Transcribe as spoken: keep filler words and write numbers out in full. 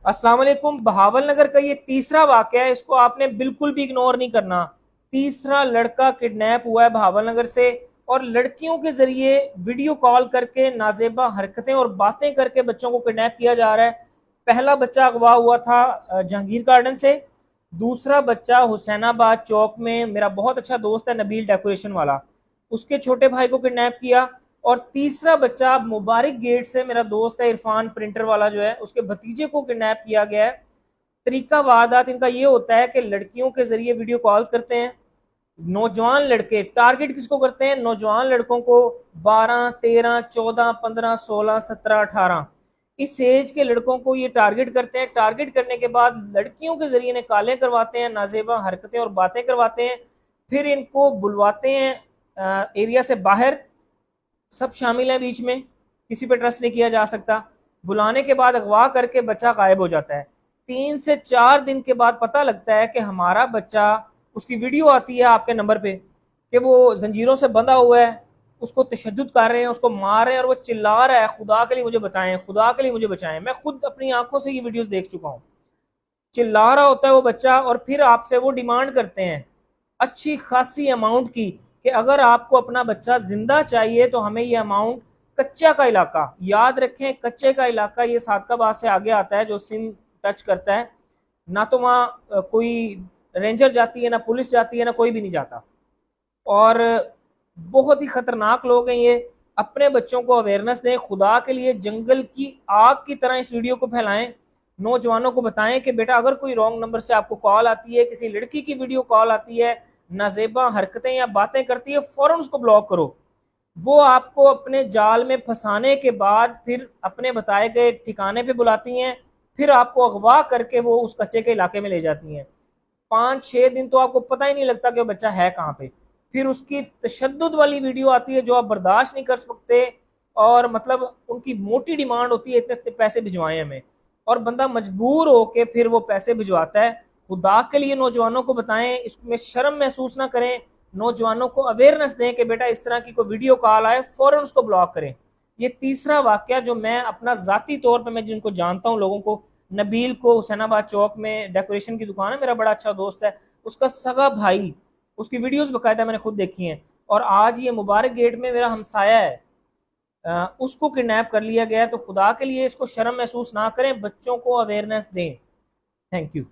अस्सलाम वालेकुम। बहावल नगर का ये तीसरा वाकया है, इसको आपने बिल्कुल भी इग्नोर नहीं करना। तीसरा लड़का किडनैप हुआ है बहावल नगर से और लड़कियों के जरिए वीडियो कॉल करके नाजेबा हरकतें और बातें करके बच्चों को किडनैप किया जा रहा है। पहला बच्चा अगवा हुआ था जहांगीर गार्डन से, दूसरा बच्चा हुसैनाबाद चौक में, मेरा बहुत अच्छा दोस्त है नबील डेकोरेशन वाला, उसके छोटे भाई को किडनैप किया। और तीसरा बच्चा मुबारक गेट से, मेरा दोस्त है इरफान प्रिंटर वाला जो है, उसके भतीजे को किडनैप किया गया है। तरीका वारदात इनका ये होता है कि लड़कियों के जरिए वीडियो कॉल्स करते हैं। नौजवान लड़के टारगेट किसको करते हैं? नौजवान लड़कों को, बारह, तेरह, चौदह, पन्द्रह, सोलह, सत्रह, अठारह, इस एज के लड़कों को ये टारगेट करते हैं। टारगेट करने के बाद लड़कियों के जरिए इन्हें कॉलें करवाते हैं, नाजेबा हरकतें और बातें करवाते हैं, फिर इनको बुलवाते हैं एरिया से बाहर। सब शामिल हैं बीच में, किसी पे ट्रस्ट नहीं किया जा सकता। बुलाने के बाद अगवा करके बच्चा गायब हो जाता है। तीन से चार दिन के बाद पता लगता है कि हमारा बच्चा, उसकी वीडियो आती है आपके नंबर पे कि वो जंजीरों से बंधा हुआ है, उसको तशद्दुद कर रहे हैं, उसको मार रहे हैं और वो चिल्ला रहा है, "खुदा के लिए मुझे बचाएं, खुदा के लिए मुझे बचाएं।" मैं खुद अपनी आंखों से ये वीडियोस देख चुका हूँ। चिल्ला रहा होता है वो बच्चा और फिर आपसे वो डिमांड करते हैं अच्छी खासी अमाउंट की कि अगर आपको अपना बच्चा जिंदा चाहिए तो हमें ये अमाउंट। कच्चा का इलाका, याद रखें, कच्चे का इलाका ये सादकाबाद से आगे आता है जो सिंध टच करता है। ना तो वहाँ कोई रेंजर जाती है, ना पुलिस जाती है, ना कोई भी नहीं जाता। और बहुत ही खतरनाक लोग हैं ये। अपने बच्चों को अवेयरनेस दें, खुदा के लिए जंगल की आग की तरह इस वीडियो को फैलाएं। नौजवानों को बताएं कि बेटा, अगर कोई रॉन्ग नंबर से आपको कॉल आती है, किसी लड़की की वीडियो कॉल आती है, नाजेबा हरकतें या बातें करती है, फौरन उसको ब्लॉक करो। वो आपको अपने जाल में फंसाने के बाद फिर अपने बताए गए ठिकाने पे बुलाती हैं, फिर आपको अगवा करके वो उस कच्चे के इलाके में ले जाती हैं। पाँच छः दिन तो आपको पता ही नहीं लगता कि वो बच्चा है कहाँ पे। फिर उसकी तशद्दुद वाली वीडियो आती है जो आप बर्दाश्त नहीं कर सकते, और मतलब उनकी मोटी डिमांड होती है, "इतने, इतने पैसे भिजवाएं हमें", और बंदा मजबूर होके फिर वो पैसे भिजवाता है। खुदा के लिए नौजवानों को बताएं, इसमें शर्म महसूस ना करें। नौजवानों को अवेयरनेस दें कि बेटा, इस तरह की कोई वीडियो कॉल आए, फौरन उसको ब्लॉक करें। ये तीसरा वाकया जो मैं अपना जाती तौर पे, मैं जिनको जानता हूँ लोगों को, नबील को, हुसैनाबाद चौक में डेकोरेशन की दुकान है, मेरा बड़ा अच्छा दोस्त है, उसका सगा भाई, उसकी वीडियोस बाकायदा मैंने खुद देखी हैं। और आज ये मुबारक गेट में मेरा हमसाया है, अ, उसको किडनैप कर लिया गया है। तो खुदा के लिए इसको शर्म महसूस ना करें, बच्चों को अवेयरनेस दें। Thank you.